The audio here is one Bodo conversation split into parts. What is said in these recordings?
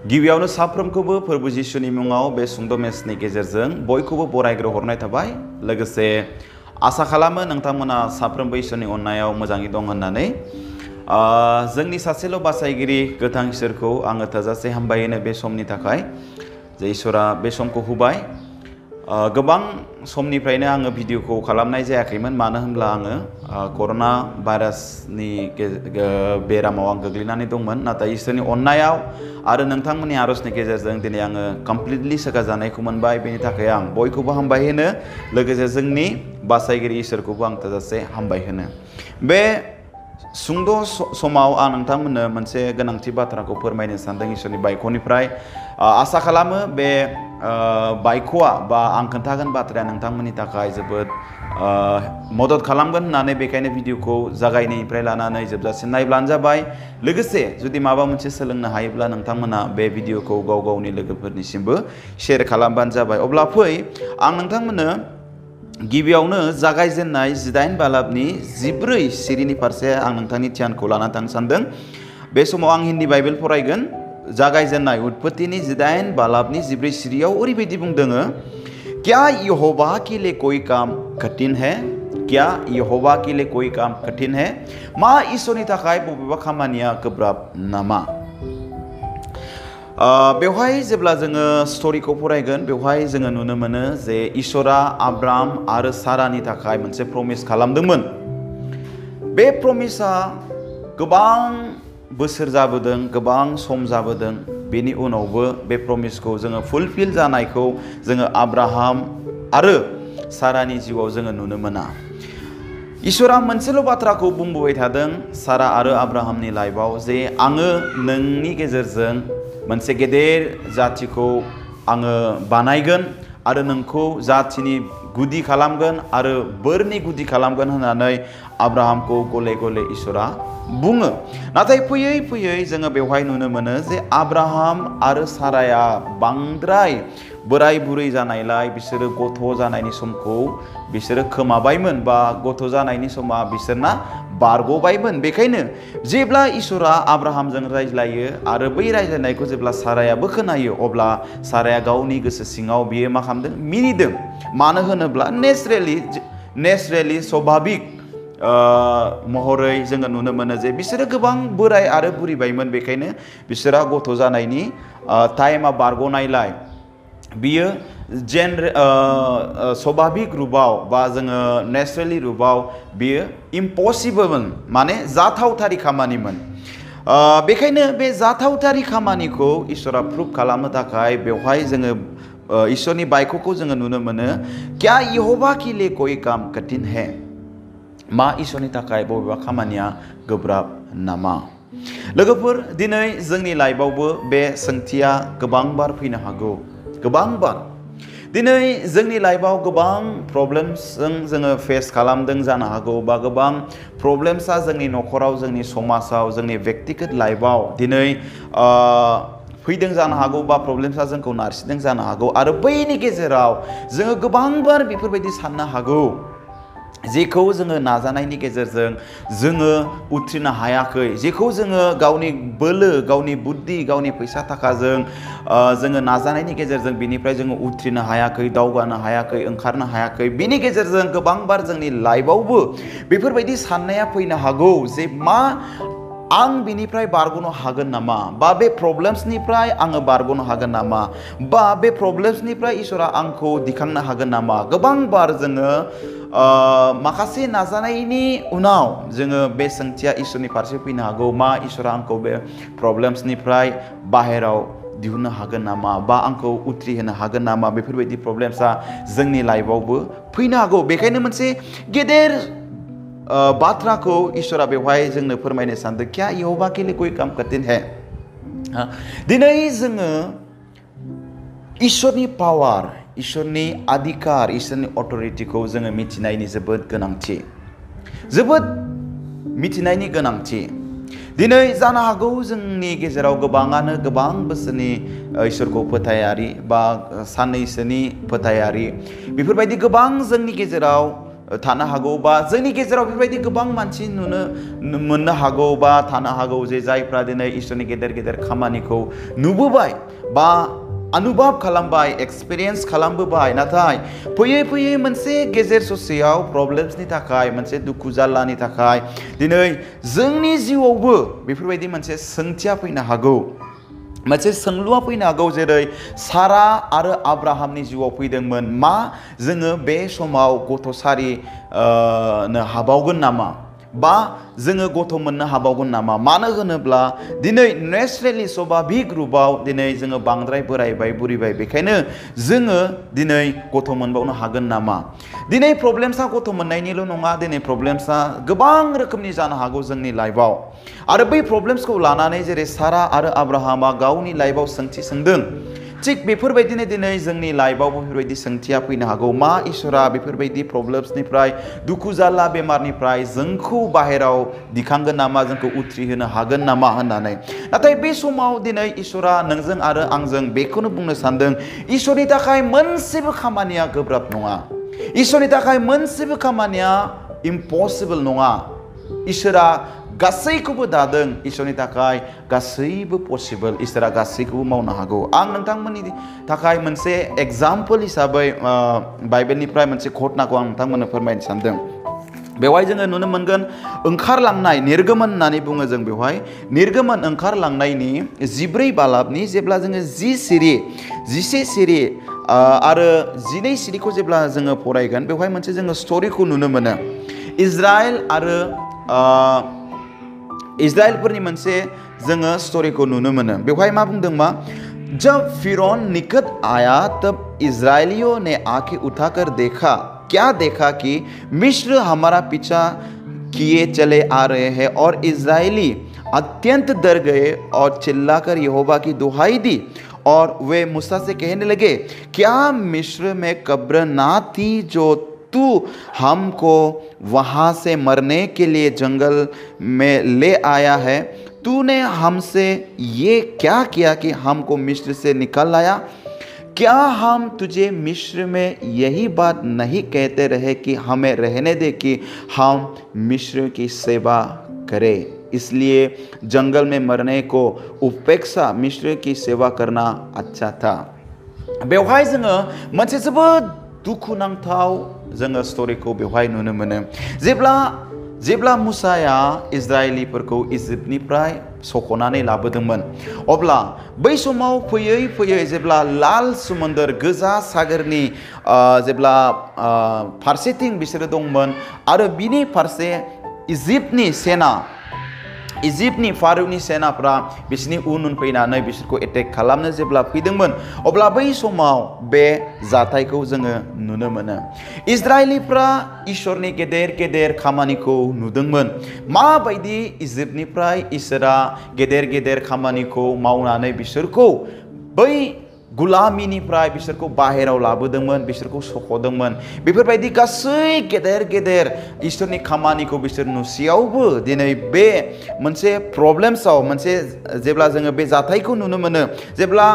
गिबियावनो साफ्रोमखौबो फोरबो जिसुनि मुङाव बे सुंद' मेसनि गेजेरजों बयखौबो बरायग्रो हरनाय थाबाय। लोगोसे आसा खालामो नोंथांमोना साफ्रोमबो इसोरनि अननायाव मोजाङै दं होननानै। जोंनि सासेल' बासायगिरि गोथां इसोरखौ आङो थोजासे हामबाय होनो बे समनि थाखाय जे इसोरा बे समखौ होबाय। गोबां समनिफ्रायनो आङो भिडिअखौ खालामनाय जायाखैमोन, मानो होनब्ला आङो कर'ना भाइरासनि बेरामाव आं गोग्लैनानै दंमोन। नाथाय इसोरनि अननायाव आरो नोंथांमोननि आरजनि गेजेरजों दिनै आङो कमप्लिटलि सोखाजानायखौ मोनबाय। बेनि थाखाय आं बयखौबो हामबाय होनो, लोगोसे जोंनि बासायगिरि इसोरखौबो आं थोजासे हामबाय होनो। बे सुंद' समाव आं नोंथांमोननो मोनसे गोनांथि बाथ्राखौ फोरमायनो सानदों इसोरनि बायख'निफ्राय। आसा खालामो बे बायख'आ बा आं खोन्थागोन बाथ्राया नोंथांमोननि थाखाय जोबोद मदद खालामगोन होननानै बेखायनो भिडिअखौ जागायनायनिफ्राय लानानै जोबजासिम नायब्लानो जाबाय। लोगोसे जुदि माबा मोनसे सोलोंनो हायोब्ला नोंथांमोना बे भिडिअखौ गाव गावनि लोगोफोरनिसिमबो शेयार खालामबानो जाबाय। अब्ला फै आं नोंथांमोननो गिबियावनो जागायजेननाय 19 बालाबनि 14 सिरिनि फारसे आं नोंथांनि ध्यानखौ लाना थांनो सानदों। बे समाव आं हिन्दी बाइबेल फरायगोन। जागायजेननाय उत्पत्तिनि 19 बालाबनि 14 सिरियाव ओरैबायदि बुंदों, क्या यहोवा के लिए कोई काम कठिन है? क्या यहोवा के लिए कोई काम कठिन है? मा इसोरनि थाखाय बबेबा खामानिया गोब्राब नामा? बेवहाय जेब्ला जोङो स्ट'रिखौ फरायगोन बेवहाय जोङो नुनो मोनो जे इसोरा आब्राम आरो सारानि थाखाय मोनसे प्रमिस खालामदोंमोन। बे प्रमिसआ गोबां बोसोर जाबोदों, गोबां सम जाबोदों। बेनि उनावबो बे प्रमिसखौ जोङो फुलफिल जानायखौ जोङो आब्राहाम आरो सारानि जिउआव जोङो नुनो मोना। इसोरा मोनसेल' बाथ्राखौ बुंबोबाय थादों सारा आरो आब्राहामनि लाइफआव, जे आङो नोंनि गेजेरजों मोनसे गेदेर जाथिखौ आङो बानायगोन आरो नोंखौ जाथिनि गुदि खालामगोन आरो बोरनि गुदि खालामगोन होननानै आब्राहामखौ गले गले इसोरा बुङो। नाथाय फैयै फैयै जोङो बेवहाय नुनो मोनो जे आब्राहाम आरो साराया बांद्राय बोराय बुरै जानायलाय बिसोरो गथ' जानायनि समखौ बिसोरो खोमाबायमोन, बा गथ' जानायनि समा बिसोरना बारग'बायमोन। बेखायनो जेब्ला इसोरा आब्राहामजों रायज्लायो आरो बै रायज्लायनायखौ जेब्ला सारायाबो खोनायो, अब्ला साराया गावनि गोसो सिङाव बियो मा खालामदों? मिनिदों। मानो होनोब्ला नेचारेलि स्वाभाबिक महरै जोङो नुनो मोनो जे बिसोरो गोबां बोराय आरो बुरिबायमोन। बेखायनो बिसोरा गथ' जानायनि टाइमा बारग'नायलाय बियो स्वाभाबिक रुपाव बा जोङो नेचारेलि रुपाव बियो इम्पसिबलमोन, माने जाथावथारि खामानिमोन। बेखायनो बे जाथावथारि खामानिखौ इसोरा प्रुभ खालामनो थाखाय बेवहाय जोङो इसोरनि बायख'खौ जोङो नुनो मोनो। क्या यहोवा के लिए कोई काम कठिन है? मा इसोरनि थाखाय बबेबा खामानिया गोब्राब नामा? लोगोफोर, दिनै जोंनि लाइफआवबो बे सोंथिया गोबांबार फैनो हागौ। गोबांबार दिनै जोंनि लाइफआव गोबां प्रब्लेम्सजों जोङो फेस खालामदों जानो हागौ, बा गोबां प्रब्लेम्सआ जोंनि न'खराव, जोंनि समाजाव, जोंनि व्यक्तिगत लाइफआव दिनै फैदों जानो हागौ, बा प्रब्लेम्सआ जोंखौ नारसिनदों जानो हागौ। आरो बैनि गेजेराव जोङो गोबांबार बेफोरबायदि साननो हागौ जेखौ जोङो नाजानायनि गेजेरजों जोङो उथ्रिनो हायाखै, जेखौ जोङो गावनि बोलो, गावनि बुद्धि, गावनि फैसा थाखाजों जोङो नाजानायनि गेजेरजों बिनिफ्राय जोङो उथ्रिनो हायाखै, दावगानो हायाखै, ओंखारनो हायाखै। बिनि गेजेरजों गोबांबार जोंनि लाइफआवबो बेफोरबायदि साननाया फैनो हागौ जे मा आं बिनिफ्राय बारग'नो हागोन नामा? बा बे प्रब्लेम्सनिफ्राय आङो बारग'नो हागोन नामा? बा बे प्रब्लेम्सनिफ्राय इसोरा आंखौ दिखांनो हागोन नामा? गोबांबार जोङो माखासे नाजानायनि उनाव जोङो बे सोंथिया इसोरनि फारसे फैनो हागौ, मा इसोरा आंखौ बे प्रब्लेम्सनिफ्राय बाहेराव दिहुननो हागोन नामा? बा आंखौ उथ्रिहोनो हागोन नामा? बेफोरबायदि प्रब्लेम्सआ जोंनि लाइफआवबो फैनो हागौ। बेखायनो मोनसे गेदेर बाथ्राखौ इसोरा बेवहाय जोंनो फोरमायनो सानदों, क्या यहोवा के लिए कोई काम कठिन है? दिनै जोङो इसोरनि पावार, इसोरनि अधिकार, इसोरनि अथरिटिखौ जोङो मिथिनायनि जोबोद गोनांथि, जोबोद मिथिनायनि गोनांथि। दिनै जानो हागौ जोंनि गेजेराव गोबाङानो गोबां बोसोरनि इसोरखौ फोथायारि बा साननैसोनि फोथायारि, बेफोरबायदि गोबां जोंनि गेजेराव थानो हागौ बा जोंनि गेजेराव बेबायदि गोबां मानसि नुनो मोननो हागौ बा थानो हागौ जे जायफ्रा दिनै इसोरनि गेदेर गेदेर खामानिखौ नुबोबाय बा अनुभव खालामबाय एक्सपिरियेन्स खालामबोबाय नाथाय फैयै फैयै मोनसे गेजेर ससेयाव प्रब्लेम्सनि थाखाय मोनसे दुखु जारलानि थाखाय दिनै जोंनि जिउआवबो बेफोरबायदि मोनसे सोंथिया फैनो हागौ मोनसे सोंलुआ फैनो हागौ जेरै सारा आरो आब्राहामनि जिउआव फैदोंमोन मा जोङो बे समाव गथ'सारि नो हाबावगोन नामा बा जोङो गथ' मोननो हाबावगोन नामा मानो होनोब्ला दिनै नेचुरेलि स्वाभाबिक रुपाव दिनै जोङो बांद्राय बोरायबाय बुरिबाय बेखायनो जोङो दिनै गथ' मोनबावनो हागोन नामा दिनै प्रब्लेम्सआ गथ' मोननायनिल' नङा दिनै प्रब्लेम्सआ गोबां रोखोमनि जानो हागौ जोंनि लाइफआव आरो बै प्रब्लेम्सखौ लानानै जेरै सारा आरो आब्राहामा गावनि लाइफआव सोंथि सोंदों थिग बेफोरबायदिनो दिनै जोंनि लाइफआवबो बेफोरबायदि सोंथिया फैनो हागौ मा इसोरा बेफोरबायदि प्रब्लेम्सनिफ्राय दुखु जारला बेमारनिफ्राय जोंखौ बाहेराव दिखांगोन नामा जोंखौ उथ्रिहोनो हागोन नामा होननानै नाथाय बे समाव दिनै इसोरा नोंजों आरो आंजों बेखौनो बुंनो सानदों इसोरनि थाखाय मोनसेबो खामानिया गोब्राब नङा इसोरनि थाखाय मोनसेबो खामानिया इम्पसिबल नङा इसोरा गासैखौबो दादों इसोरनि थाखाय गासैबो पसिबल इसोरा गासैखौबो मावनो हागौ आं नोंथांमोननि थाखाय मोनसे एग्जाम्पल हिसाबै बाइबेलनिफ्राय मोनसे घटनाखौ आं नोंथांमोननो फोरमायनो सानदों बेवहाय जोङो नुनो मोनगोन ओंखारलांनाय निर्गमन होननानै बुङो जों बेवहाय निर्गमन ओंखारलांनायनि 14 बालाबनि जेब्ला जोङो 10 सिरि 11 सिरि आरो 12 सिरिखौ जेब्ला जोङो फरायगोन बेवहाय मोनसे जोङो स्ट'रिखौ नुनो मोनो इजराइल आरो इजराइलफोरनि मोनसे जोङो स्ट'रिखौ नुनो मोनो बेवहाय मा बुंदों मा जब फिरौन निकट आया तब इजराइलियों ने आंखें उठाकर देखा क्या देखा कि मिस्र हमारा पीछा किए चले आ रहे हैं और इजराइली अत्यंत डर गए और चिल्लाकर यहोवा की दुहाई दी और वे मूसा से कहने लगे क्या मिस्र में कब्र ना थी जो तू हमको वहाँ से मरने के लिए जंगल में ले आया है तूने हमसे ये क्या किया कि हमको मिस्र से निकाल लाया क्या हम तुझे मिस्र में यही बात नहीं कहते रहे कि हमें रहने दे कि हम मिस्र की सेवा करें इसलिए जंगल में मरने को उपेक्षा मिस्र की सेवा करना अच्छा था बेवहाय जोङो मोनसे जोबोद दुखुनांथाव जोङो स्ट'रिखौ बेवहाय नुनो मोनो जेब्ला मुसाया इजराइलिफोरखौ इजिप्टनिफ्राय सख'नानै लाबोदोंमोन अब्ला बै समाव फैयै फैयै जेब्ला लाल समुन्दर गोजा सागरनि जेब्ला फारसेथिं बिसोरो दंमोन आरो बिनि फारसे इजिप्टनि सेना इजिप्टनि फारौनि सेनाफ्रा बिसोरनि उन फैनानै बिसोरखौ एटेक खालामनो जेब्ला फैदोंमोन अब्ला बै समाव बे जाथायखौ जोङो नुनो मोनो इजराइलिफ्रा इसोरनि गेदेर गेदेर खामानिखौ नुदोंमोन माबायदि इजिप्टनिफ्राय इसोरा गेदेर गेदेर खामानिखौ मावनानै बिसोरखौ बै गुलामिनिफ्राय बिसोरखौ बाहेराव लाबोदोंमोन बिसोरखौ सख'दोंमोन बेफोरबायदि गासै गेदेर गेदेर इसोरनि खामानिखौ बिसोर नुसेयावबो दिनै बे मोनसे प्रब्लेम्सआव मोनसे जेब्ला जोङो बे जाथायखौ नुनो मोनो जेब्ला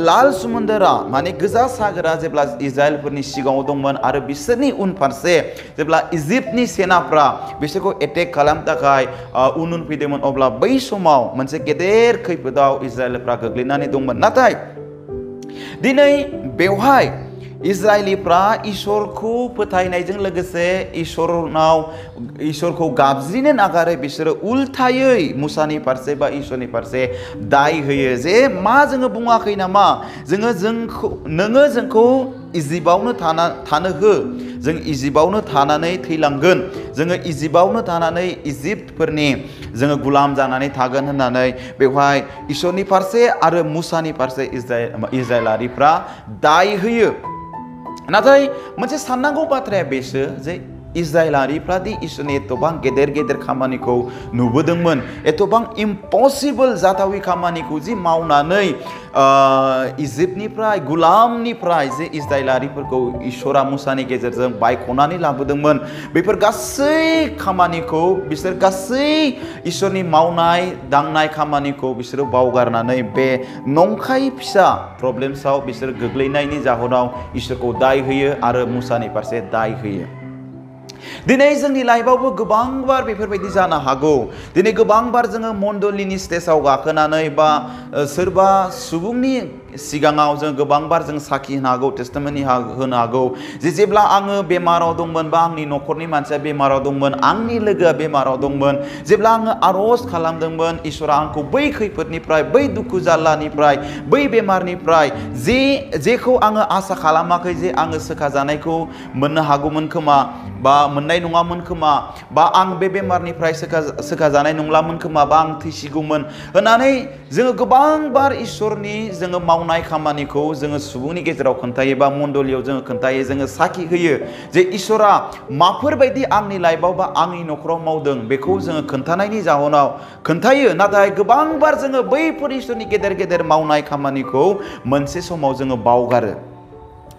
लाल समुन्दरा माने गोजा सागरा जेब्ला इजराइलफोरनि सिगाङाव दंमोन आरो बिसोरनि उनफारसे जेब्ला इजिप्टनि सेनाफ्रा बिसोरखौ एटेक खालामनो थाखाय उन फैदोंमोन अब्ला बै समाव मोनसे गेदेर खैफोदाव इजराइलफ्रा गोग्लैनानै दंमोन नाथाय दिनै बेवहाय इजराइलिफ्रा इसोरखौ फोथायनायजों लोगोसे इसोरखौ गाबज्रिनो नागारै बिसोरो उल्थायै मुसानि फारसे बा इसोरनि फारसे दाय होयो जे मा जोङो बुङाखै नामा नोङो जोंखौ इजिप्टआवनो थानो हो जों इजिप्टआवनो थानानै थैलांगोन जोङो इजिप्टआवनो थानानै इजिप्टफोरनि जोङो गुलाम जानानै थागोन होननानै बेवहाय इसोरनि फारसे आरो मुसानि फारसे इजराइलारिफ्रा दाय होयो नाथाय मोनसे साननांगौ बाथ्राया बेसो जे इजराइलारिफ्रा दि इसोरनि एथबां गेदेर गेदेर खामानिखौ नुबोदोंमोन एथबां इम्पसिबल जाथावि खामानिखौ जि मावनानै इजिप्टनिफ्राय गुलामनिफ्राय जे इजराइलारिफोरखौ इसोरा मुसानि गेजेरजों बायख'नानै लाबोदोंमोन बेफोर गासै खामानिखौ बिसोर गासै इसोरनि मावनाय दांनाय खामानिखौ बिसोरो बावगारनानै बे नंखाय फिसा प्रब्लेम्सआव बिसोर गोग्लैनायनि जाहोनाव इसोरखौ दाय होयो आरो मुसानि फारसे दाय होयो दिनै जोंनि लाइफआवबो गोबांबार बेफोरबायदि जानो हागौ दिनै गोबांबार जोङो मण्डलिनि स्टेजाव गाखोनानै बा सोरबा सुबुंनि सिगाङाव जों गोबांबार जों साखि होनो हागौ टेस्टिमनि होनो हागौ जे जेब्ला आङो बेमाराव दंमोन बा आंनि न'खरनि मानसिया बेमाराव दंमोन आंनि लोगोआ बेमाराव दंमोन जेब्ला आङो आर'ज खालामदोंमोन इसोरा आंखौ बै खैफोदनिफ्राय बै दुखु जारलानिफ्राय बै बेमारनिफ्राय जेखौ आङो आसा खालामाखै जे आङो सोखाजानायखौ मोननो हागौमोन खोमा बा मोननाय नङामोन खोमा बा आं बे बेमारनिफ्राय सोखाजानाय नंलामोन खोमा बा आं थैसिगौमोन होननानै जोङो गोबांबार इसोरनि जोङो मावनाय खामानिखौ जोङो सुबुंनि गेजेराव खोन्थायो बा मण्डलियाव जोङो खोन्थायो जोङो साखि होयो जे इसोरा माफोरबायदि आंनि लाइफआव बा आंनि न'खराव मावदों बेखौ जोङो खोन्थानायनि जाहोनाव खोन्थायो नाथाय गोबांबार जोङो बैफोर इसोरनि गेदेर गेदेर मावनाय खामानिखौ मोनसे समाव जोङो बावगारो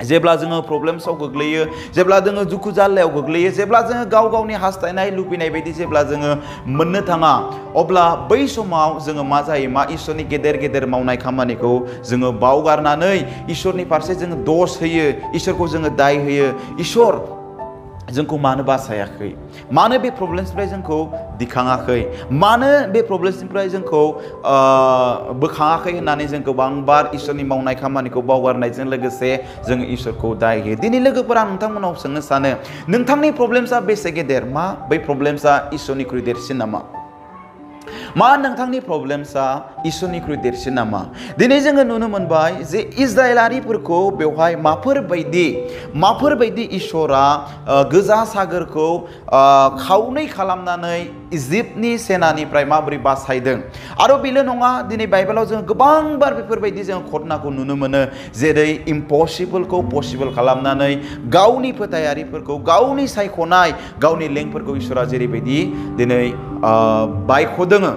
जेब्ला जोङो प्रब्लेम्सआव गोग्लैयो जेब्ला जोङो दुखु जाल्लायाव गोग्लैयो जेब्ला जोङो गाव गावनि हास्थायनाय लुबैनाय बायदि जेब्ला जोङो मोननो थाङा अब्ला बै समाव जोङो मा जायो मा इसोरनि गेदेर गेदेर मावनाय खामानिखौ जोङो बावगारनानै इसोरनि फारसे जोङो दस होयो इसोरखौ जोङो दाय होयो इसोर जोंखौ मानो बासायाखै मानो बे प्रब्लेम्सनिफ्राय जोंखौ दिखाङाखै मानो बे प्रब्लेम्सनिफ्राय जोंखौ बोखाङाखै होननानै जों गोबांबार इसोरनि मावनाय खामानिखौ बावगारनायजों लोगोसे जों इसोरखौ दाय होयो दिनै लोगोफोरा नोंथांमोनाव सोंनो सानो नोंथांनि प्रब्लेम्सआ बेसे गेदेर मा बै प्रब्लेम्सआ इसोरनिख्रुइ देरसिन नामा मा नोंथांनि प्रब्लेम्सआ इसोरनिख्रुइ देरसिन नामा दिनै जोङो नुनो मोनबाय जे इजराइलारिफोरखौ बेवहाय माफोरबायदि इसोरा गोजा सागोरखौ खावनै खालामनानै इजिप्टनि सेनानिफ्राय माबोरै बासायदों आरो बेल' नङा दिनै बाइबेलाव जों गोबांबार बेफोरबायदि जों घटनाखौ नुनो मोनो जेरै इम्पसिबोलखौ पसिबोल खालामनानै गावनि फोथायारिफोरखौ गावनि सायख'नाय गावनि लेंफोरखौ इसोरा जेरैबायदि दिनै बायख'दों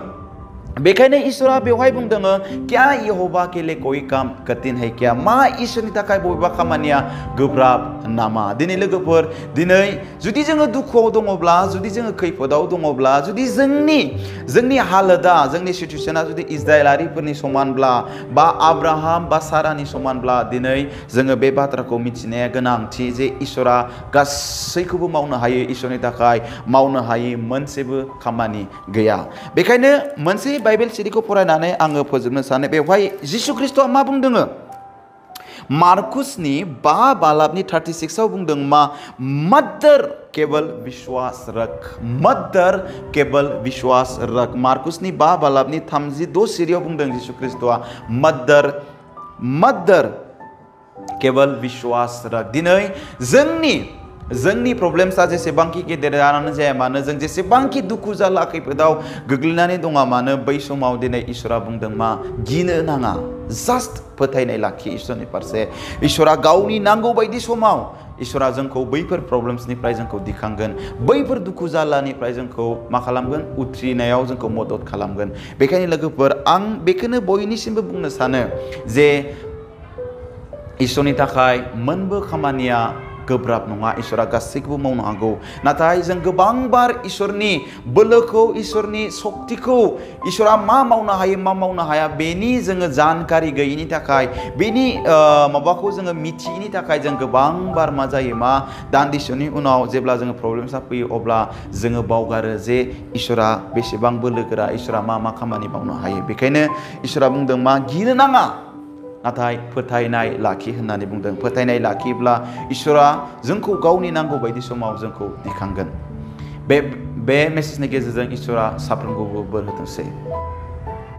बेखायनो इसोरा बेवहाय बुंदों क्या यहोवा के लिए कोई काम कठिन है क्या मा इसोरनि थाखाय बबेबा खामानिया गोब्राब नामा दिनै लोगोफोर दिनै जुदि जोङो दुखुआव दङब्ला जुदि जोङो खैफोदाव दङब्ला जुदि जोंनि हालोदा जोंनि सिचुएसना जुदि इजराइलारिफोरनि समानब्ला बा आब्राहाम बा सारानि समानब्ला दिनै जोङो बे बाथ्राखौ मिथिनाया गोनांथि जे इसोरा गासैखौबो मावनो हायो इसोरनि थाखाय मावनो हायै मोनसेबो खामानि गैया बेखायनो मोनसे बाइबेल सिरिखौ फरायनानै आङो फोजोबनो सानो बेवहाय जिसु ख्रिस्टआ मा बुंदों मार्कुसनि 5 बालाबनि 36आव बुंदों मा मदर केवल विश्वास रख मदर केवल विश्वास रख मार्कुसनि 5 बालाबनि 36 सिरियाव बुंदों जिसु ख्रिस्टआ मदर केवल विश्वास रख दिनै जोंनि प्रब्लेम्सआ जेसेबांखि गेदेरानो जाया मानो जों जेसेबांखि दुखु जारला खैफोदाव गोग्लैनानै दङ मानो बै समाव दिनै इसोरा बुंदों मा गिनो नाङा जास्ट फोथायनाय लाखि इसोरनि फारसे इसोरा गावनि नांगौ बायदि समाव इसोरा जोंखौ बैफोर प्रब्लेम्सनिफ्राय जोंखौ दिखांगोन बैफोर दुखु जारलानिफ्राय जोंखौ मा खालामगोन उथ्रिनायाव जोंखौ मदद खालामगोन बेखायनो लोगोफोर आं बेखौनो बयनिसिमबो बुंनो सानो जे इसोरनि थाखाय मोनबो खामानिया गोब्राब नङा इसोरा गासैखौबो मावनो हागौ नाथाय जों गोबांबार इसोरनि बोलोखौ इसोरनि शक्तिखौ इसोरा मा मावनो हायो मा मावनो हाया बेनि जोङो जानकारी गैयिनि थाखाय बेनि माबाखौ जोङो मिथियैनि थाखाय जों गोबांबार मा जायो मा दान्दिसेनि उनाव जेब्ला जोङो प्रब्लेम्सआ फैयो अब्ला जोङो बावगारो जे इसोरा बेसेबां बोलोगोरा इसोरा मा खामानि मावनो हायो बेखायनो इसोरा बुंदों मा गिनो नाङा नाथाय फोथायनाय लाखि होननानै बुंदों फोथायनाय लाखिब्ला इसोरा जोंखौ गावनि नांगौ बायदि समाव जोंखौ दिखांगोन बे मेसेजनि गेजेरजों इसोरा साफ्रोमखौबो बोर होथोंसै